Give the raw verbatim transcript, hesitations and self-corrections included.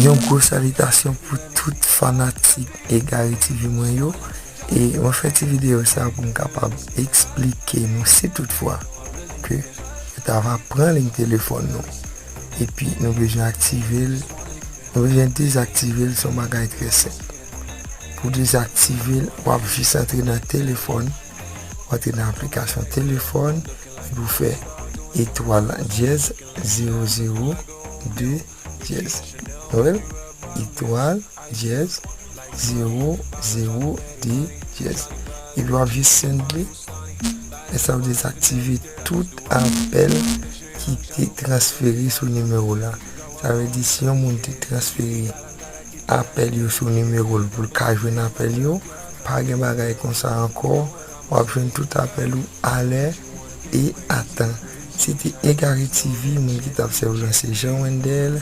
Yon gwo salitasyon pou tout fanatik Egare TV mwen yo. E mwen fè ti videyo sa pou m kapab eksplike nou si toutfwa ke yo ta va pran liy telefòn nou. Epi nou bezwen aktive l, nou bezwen dezaktive l, se yon bagay trè senp. Pou dezaktive l, w ap jis antre nan telefòn, w antre nan aplikasyon telefòn, epi w fè etwal dyèz zewo zewo de dyèz. Nou wè l? Etwal dyèz zewo zewo de dyèz. Epi w ap jis send li. E sa w dezaktive tout apèl ki te transfere sou nimewo la. Sa vle di si yon moun te transfere apèl yo sou nimewo l pou l ka jwenn apèl yo, pa gen bagay konsa ankò. W ap jwenn tout apèl ou alè e atan. Se te Egare TV, moun ki t ap sèvi lan se Jean Wendel,